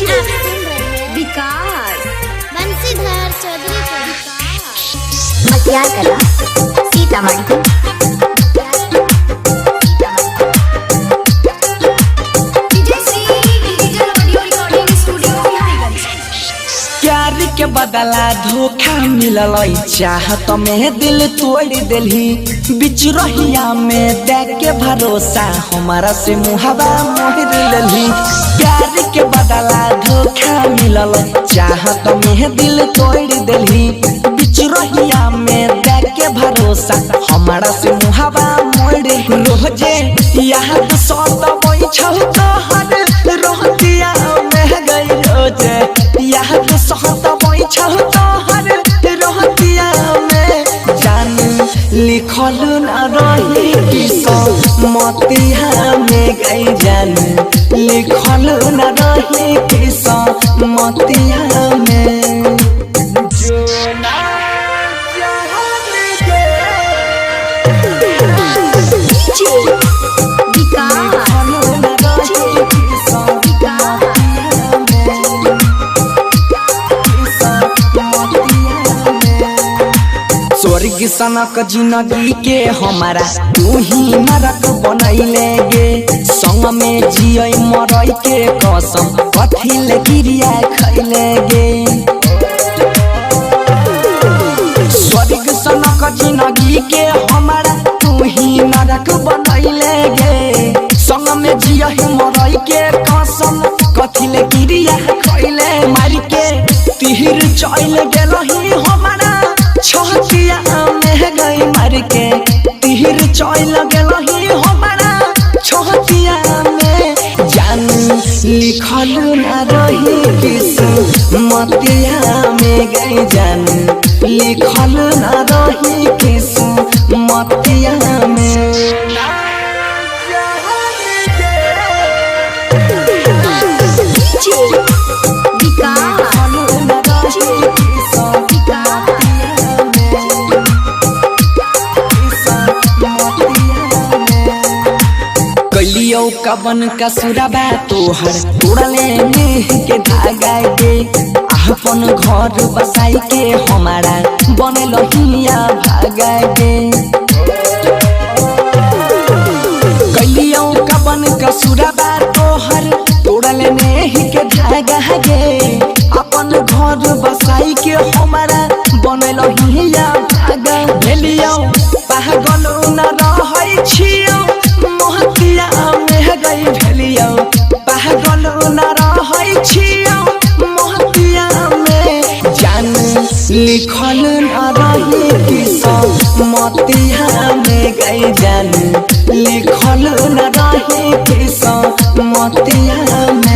आप सुन रहे हैं विकास बंसीधर चौधरी को विकास मटियार कला Sitamarhi. Digital audio recording studio Bihariganj. प्यार के बदला धोखा मिलल, चाहत में दिल तोड़ दिलही। बिच रहिया में दे के भरोसा हमारा से मुहबा मोहर लेलही। प्यार के बदला धोखा मिलल, चाहत में दिल तोड़ दिलही। बिच रहिया में दे के भरोसा हमारा से मुहबा मोड़। रोजे याद सतबै छौ तोहर रोहतिया में गई। रोजे याद सतबै छौ तोहर रोहतिया में जान लिखल न रही किस्मतिया में गई। जान लिखल न रही किस्मतिया में। जो ना विकास स्वर्ग सनक जिंदगी के हमारा तू ही नरक बनैले गे। संग में जिय मरई के कसम कथी ले क्रिया खैले गे। स्वर्ग सनक जिंदगी के हमारा तू ही नरक बनैले गे। संग में जिय मरई के कसम कथी ले क्रिया खैले। मार के तीर चल गेलही हमारा छतिया में गई। मार के तीर चल गेलही हमारा छतिया में जान लिखल न रही किस्मतिया में गई। जान लिखल न रही किस्मतिया में। विकास कलियो कवन कसुरबा तोहर तोड़ले नेह के धागा के। अपन घर बसाई के हमारा बनल हिया भागा के। कलियो कवन कसुरबा तोहर तोड़ले नेह के धागा के। अपन घर बसाई के हमारा बनल हिया भागा। भेलियो पागल न रहै छियो मोहतिया में गई। भेलियो पागल न रहै छियो मोहतिया में जान लिखल न रही किस्मतिया में गई। जान लिखल न रही किस्मतिया में।